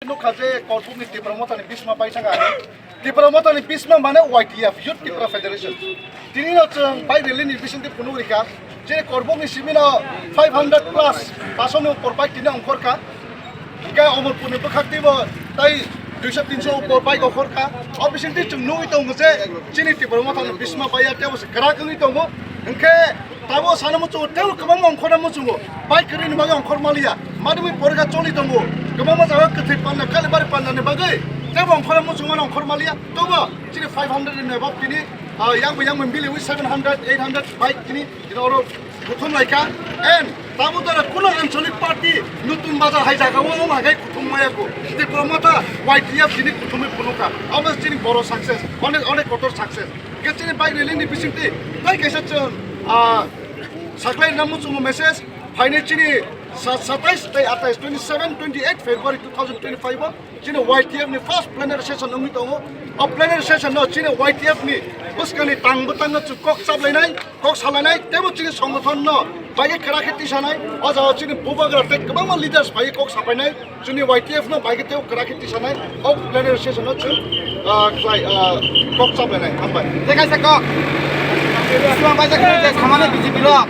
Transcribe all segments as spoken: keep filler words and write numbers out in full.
Nukha je Korbuk ni Tipra Motha ni bisma paisanga. Tipra Motha ni bisma mane Y T F, Youth Tipra Federation. Tini no chwng bike rally ni bisingtwi phunuk rikha. Je Korbuk ni simi no five hundred plus, paso ni upor bike tini ongkhorkha. Hingke Omorpur ni bwkhak twi bo tai duiso tinso upor bike ongkhorkha. O bisingtwi chwng nugwi tongo je chini Tipra Motha ni bisma paiya tebo se kwrak wngwi tongo. Hingke Tabo sana muchungo, tebo kwbangma ongkhorna muchungo. Bike kwrwini bagwi ongkhor maliya. Madumi porikha choli tongo. Kwbangma jaga kwthwi panda, Kalibari pandani bagwi. Tebo ongkhorna muchungo, ongkhor maliya. Tobo chini five hundred ni mebok tini, ah, yang bo yang bo miliwi seven hundred, eight hundred bike tini, tini oro kuthum laikha. And tabo dara kuno anchalik party Nutun Bazar hai jaga o, o hagai kuthum maya ko. Tipra Motha Y T F tini kuthumwi phunukha. Abo chini boro success. Onek, onek kotor success. Hingke chini bike rally ni bisingtwi tai kaisa chwng, ah, saklai na muchungo message phainai chini sa-, satais tei atais, twenty seven, twenty eight February two thousand twenty five o chini Y T F ni first plenary session wngwi tongo. O plenary session no chini Y T F ni bwskangni tang bwtangno chwng kok chaplainai, kok salainai, teibo chini songothon no bai khe kwrak khe tisanai. O jaga chini bubagra tei kwbangma leaders bai kok sapainai. Chini Y T F no bai khe tei kwrak khe tisanai, o plenary session no chwng, ah, khlai, ah, kok chaplainai, hambai. Tei kaisa kok. Bismang bai jak je samani B J P rok.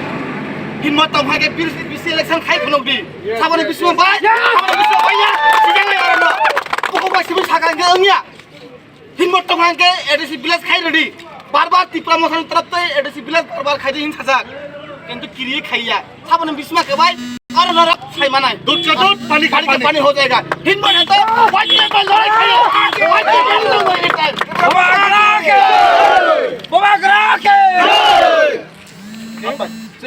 Himmat tong hai khe B C election khai phunuk di. Saboni bismang bai, saboni bismang bai ya. Sijak lai oro no. Buku bai sibu sakang ge wngya. Himmat tong hai khe A D C village khai redi. Bar bar Tipra Motha ni taraf tei A D C village bar bar khai di hin sajak. Kintu kiri khaiya. Saboni bisma ke bai, aro norok sai manai. Dud ka dud, pani ka pani. Pani ho jayega. Himmat hai to, white paper lorai khayo. White paper lorai khayo. Bubagra ke! Bubagra ke!